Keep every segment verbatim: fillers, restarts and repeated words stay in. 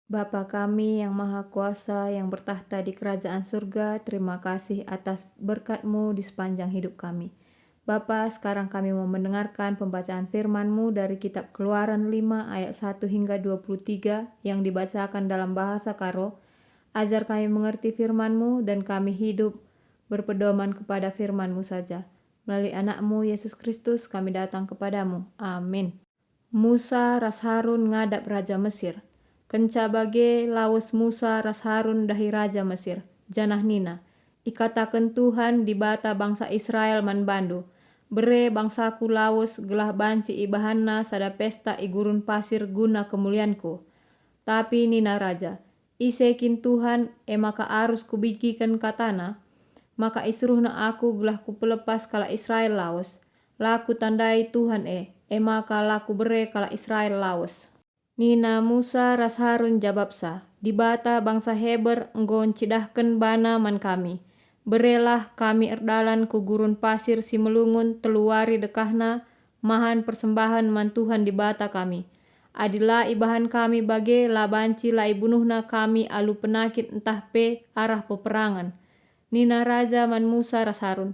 Bapa kami yang Maha Kuasa, yang bertakhta di kerajaan surga, terima kasih atas berkat-Mu di sepanjang hidup kami. Bapa, sekarang kami mau mendengarkan pembacaan firman-Mu dari kitab Keluaran lima ayat satu hingga dua puluh tiga yang dibacakan dalam bahasa Karo. Ajar kami mengerti firman-Mu dan kami hidup berpedoman kepada firman-Mu saja. Melalui Anak-Mu, Yesus Kristus, kami datang kepada-Mu. Amin. Musa ras Harun ngadap Raja Mesir. Kenca bage lawes Musa ras Harun ndahi Raja Mesir, janah nina, "Ikataken Tuhan, Dibata bangsa Israel man bandu, 'Bere bangsaku lawes gelah banci ibahanna sada pesta i gurun pasir guna kemulianku.'" Tapi nina raja, "Ise kin Tuhan, e maka arus kubegiken katana? Maka isuruhna aku gelah kupelepas kalak Israel lawes. La kutandai Tuhan e, e maka la kubere kalak Israel lawes." Nina Musa ras Harun jabapsa, "Dibata bangsa Heber enggo ncidahken bana man kami. Berelah kami erdalan ku gurun pasir si melungun telu wari dekahna mahan persembahen man Tuhan Dibata kami. Adi la ibahan kami bage, la banci la ibunuhna kami alu penakit ntah pe arah peperangen." Nina raja man Musa ras Harun,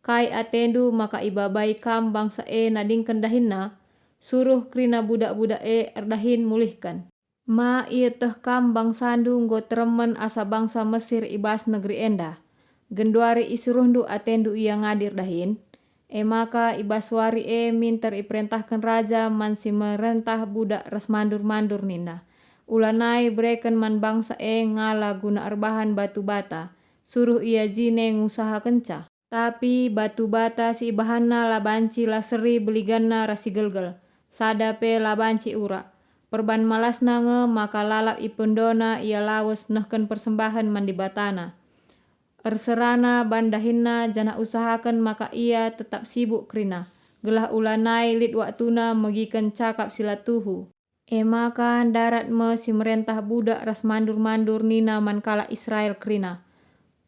"Kai atendu maka ibabai kam bangsa e nadingken dahinna? Suruh kerina budak-budak e erdahin mulihken. Ma ieteh kam bangsandu enggo teremen asa bangsa Mesir i bas negeri enda? Genduari isuruhndu atendu ia ngadi erdahin?" E maka i bas wari e minter iperentahken raja man si merentah budak ras mandur-mandur nina, "Ulanai bereken man bangsa e ngala guna erbahan batu bata, suruh ia jine ngusahakenca. Tapi batu bata si ibahanna la banci la seri beliganna ras si gelgel, sada pe la banci urak. Perban malasna nge maka lalap ipendona ia lawes nehken persembahen man Dibatana. Erserana ban dahinna janah usahaken maka ia tetap sibuk kerina, gelah ulanai lit waktuna megiken cakap si la tuhu." E maka ndarat me si merentah budak ras mandur-mandur nina man kalak Israel kerina,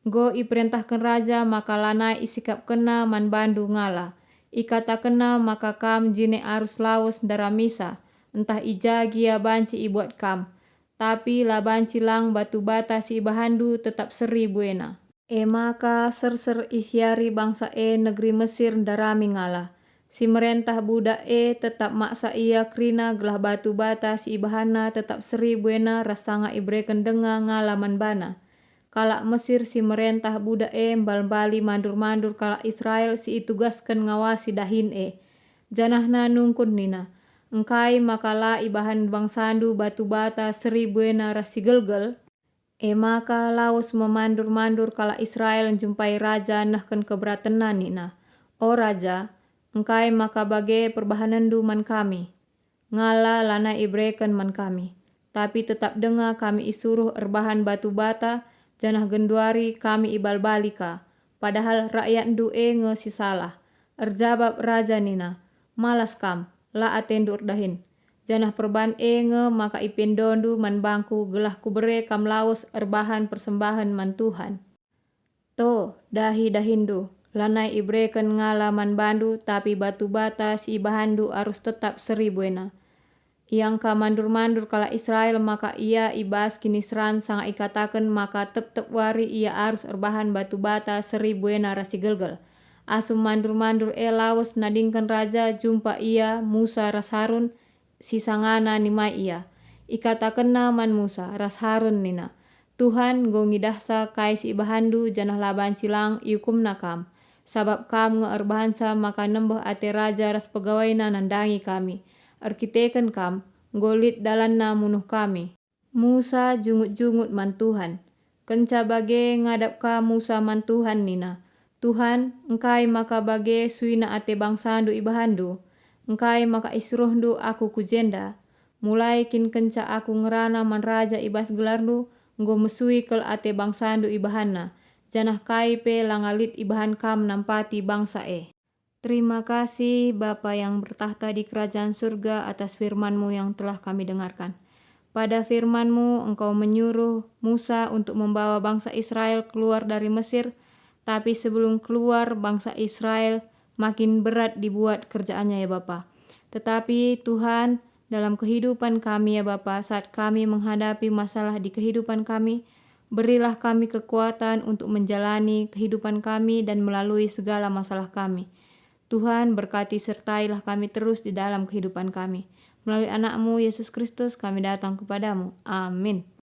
"Enggo iperentahken raja maka lanai isikapkenna man bandu ngala. Ikatakenna maka kam jine arus lawes ndaramisa, ntah i ja gia banci ibuat kam. Tapi la banci lang batu bata si ibahanndu tetap seri buena." E maka serser isiari bangsa e negeri Mesir ndarami ngala. Si merentah budak e tetap maksa ia kerina gelah batu bata si ibahanna tetap seri buena ras sanga ibereken denga ngala man bana. Kalak Mesir si merentah budak e mbal-mbali mandur-mandur kalak Israel si itugasken ngawasi dahin e. Janahna nungkun nina, "Engkai maka la ibahan bangsandu batu bata seri buena ras si gelgel?" E maka lawes me mandur-mandur kalak Israel njumpai raja nehken keberatenna nina, "O raja, engkai maka bage perbahanenndu man kami? Ngala lanai ibereken man kami, tapi tetap denga kami isuruh erbahan batu bata, janah genduari kami ibal-bali ka, padahal rakyatndu e nge si salah." Erjabap raja nina, "Malas kam, la atendu erdahin. Janah perban e nge maka ipendondu man bangku gelah kubere kam lawes erbahan persembahen man Tuhan. To, dahi dahinndu, lanai ibereken ngala man bandu, tapi batu bata si ibahanndu arus tetap seri buena." Iangka mandur-mandur kalak Israel maka ia i bas kiniseran sanga ikataken maka tep-tep wari ia arus erbahan batu bata seri buena ras si gelgel. Asum mandur-mandur e lawes nadingken raja, jumpa ia Musa ras Harun, si sangana nimai ia. Ikatakenna man Musa ras Harun nina, "Tuhan enggo ngidahsa kai si ibahanndu janah la banci lang iukumna kam, sabap kam nge erbahanca maka nembeh ate raja ras pegawaina nandangi kami. Erkiteken kam, enggo lit dalanna munuh kami." Musa jungut-jungut man Tuhan. Kenca bage ngadap ka Musa man Tuhan nina, "Tuhan, engkai maka bage suina ate bangsandu ibahanndu? Engkai maka isuruhndu aku ku jenda? Mulai kin kenca aku ngerana man raja i bas gelarndu, enggo mesui kal ate bangsandu ibahanna, janah kai pe langa lit ibahan kam nampati bangsa e." Terima kasih, Bapa yang bertakhta di kerajaan surga, atas firman-Mu yang telah kami dengarkan. Pada firman-Mu, Engkau menyuruh Musa untuk membawa bangsa Israel keluar dari Mesir, tapi sebelum keluar, bangsa Israel makin berat dibuat kerjaannya, ya Bapa. Tetapi Tuhan, dalam kehidupan kami, ya Bapa, saat kami menghadapi masalah di kehidupan kami, berilah kami kekuatan untuk menjalani kehidupan kami dan melalui segala masalah kami. Tuhan, berkati sertailah kami terus di dalam kehidupan kami. Melalui Anak-Mu, Yesus Kristus, kami datang kepada-Mu. Amin.